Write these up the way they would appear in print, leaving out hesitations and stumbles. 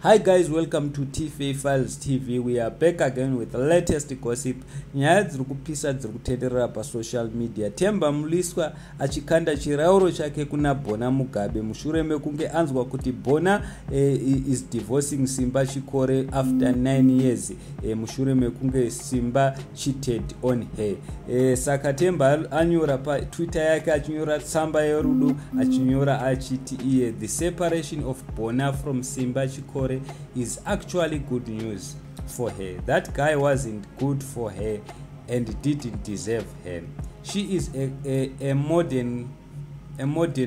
Hi guys, welcome to TFA Files TV. We are back again with the latest gossip. Nyaya dziri kupisa dziri kutenderera pasocial media. Themba Mliswa achikanda chirauro chake kuna Bona Mugabe mushure mekunge anzwa kuti Bona is divorcing Simba Chikore after 9 years mushure mekunge Simba cheated on her. Saka Themba anyora paTwitter yake achinyora tsamba yerudo, achinyora achiti iye, "The separation of Bona from Simba Chikore is actually good news for her. That guy wasn't good for her and didn't deserve her. She is a modern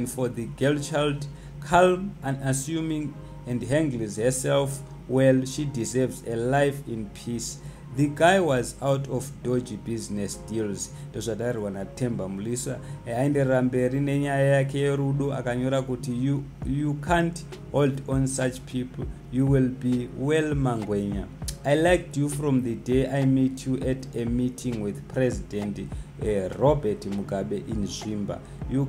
for the girl child, calm, unassuming and handles herself well. She deserves a life in peace. The guy was out of dodgy business deals." Ndozvataurwa naThemba Mliswa. Aenderera mberi nenyaya yake yerudo, akanyora kuti, You can't hold on such people. You will be well, Mangwenya. I liked you from the day I met you at a meeting with President Robert Mugabe in Zvimba. You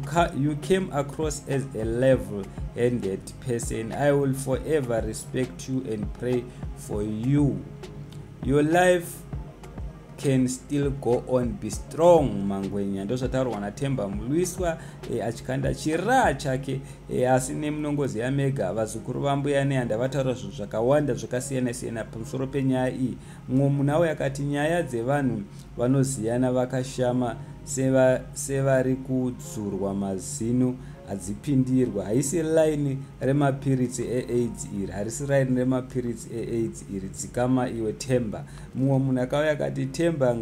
came across as a level handed person. I will forever respect you and pray for you. Your life can still go on. Be strong, Mangwenya." Ndozvataurwa naThemba Mliswa achikanda chiraa chake. Asi nemunongoziva mega, vazukuru vambuya Nehanda vataura zvinhu zvakawanda zvakasiyana-siyana pamusoro penyaya iyi. Mumwe munhu auyo akati, "Nyaya dzevanhu vanoziyana vakashama sevari kudzurwa mazino hadzipindirwa. Haisi line remapiritsi eAIDS iri, harisi line remapiritsi eAIDS iri. Dzikama iwe, Themba." Mumwe munhu akauya akati, "Themba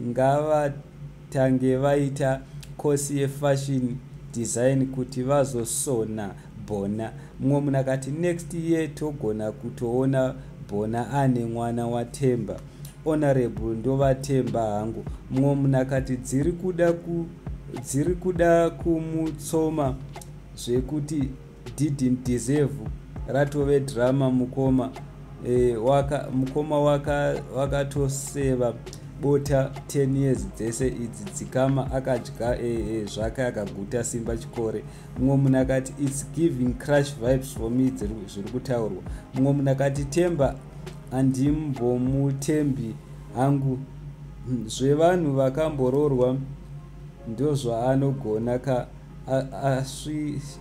ngavatange vaita course yefashion design kuti vazosona Bona." Mumwe munhu akati, "Next year togona kutoona Bona ane mwana waThemba. Honorable, ndovatemba hangu." Mumwe munhu akati, "Dziri kuda kumutsoma zvekuti didn't deserve. Ratove drama mukoma." Mukoma wakatoseva bota 10 years dzese idzi. Dzikama, akadya zvake akaguta Simba Chikore. Mumwe munhu akati, "It's giving crush vibes for me zviri kutaurwa." Mumwe munhu akati, "Themba handimbomutembi hangu. Zvevanhu vakambororwa ndozvaanogona ka,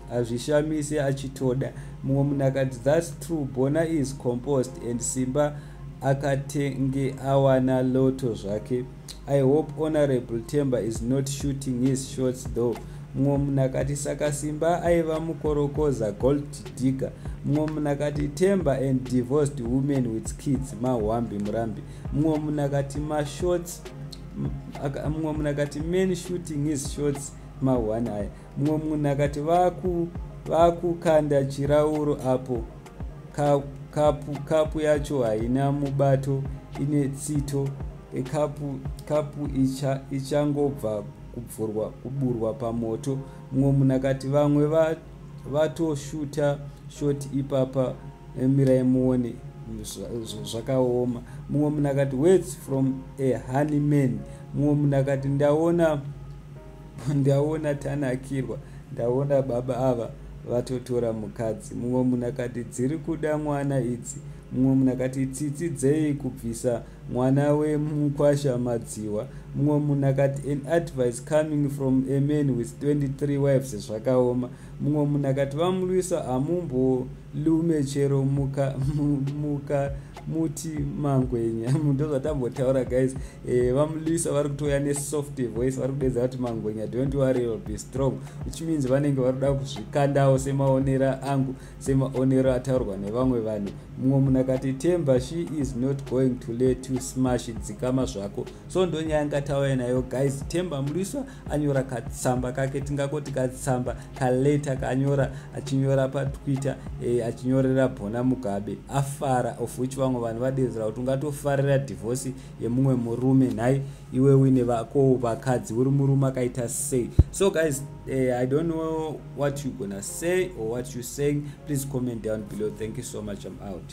hazvishamise achitoda." Mumwe munhu akati, "That's true. Bona is composed and Simba akatenge awana lotto zvake. I hope Honorable Themba is not shooting his shots though." Mumwe munhu akati, "Saka Simba aiva mukorokoza, gold digger." Mumwe munhu akati, "Themba and divorced women with kids, mahwambi murambi." Mumwe munhu akati, "Mashots." Mumwe munhu akati, "Man shooting his shots, ma1 aya." Mumwe munhu akati, "Vakukanda chirauro apo. Kapu yacho haina mubato, ine tsito. Kapu ichangobva kuburwa pamoto." Mumwe munhu akati, "Vamwe vatoshuta shot ipapa, mirai muone, zvakaoma." Mumwe munhu akati, "Words from a honeyman." Mumwe munhu akati, "Ndaona, ndaona tanakirwa, ndaona baba ava vatotora mukadzi." Mumwe munhu akati, "Dziri kuda mwana idzi." Mumwe munhu akati, "Tsitsi dzei kubvisa mwana wemukwasha madziwa?" Mumwe munhu akati, "An advice coming from a man with 23 wives, zvakaoma." Mumwe munhu akati, "VaMliswa hamumbolume chero muka muti Mangwenya." Ndozvatambotaura guys. VaMliswa vari kutouya nesoft voice, vari kudedza kuti, "Mangwenya, don't worry, will be strong," which means vanenge vari kuda kuzvikandawo, semaonero angu, semaonero ataurwa nevamwe vanhu. Mumwe munhu akati, "Themba, she is not going to let you smash. Dzikama zvako." So ndonyaya ngatauya nayo guys. Themba Mliswa anyora katsamba kake, tingangoti katsamba, kaletter kaanyora, achinyora paTwitter, achinyorera Bona Mugabe afara, of which vamwe vanhu vadedzera kuti, "Ungatofarira divorce yemumwe murume nhai iwe uine vako vakadzi? Uri murume akaita sei?" So guys, I don't know what you gonna say or what you saying. Please comment down below. Thank you so much. I'm out.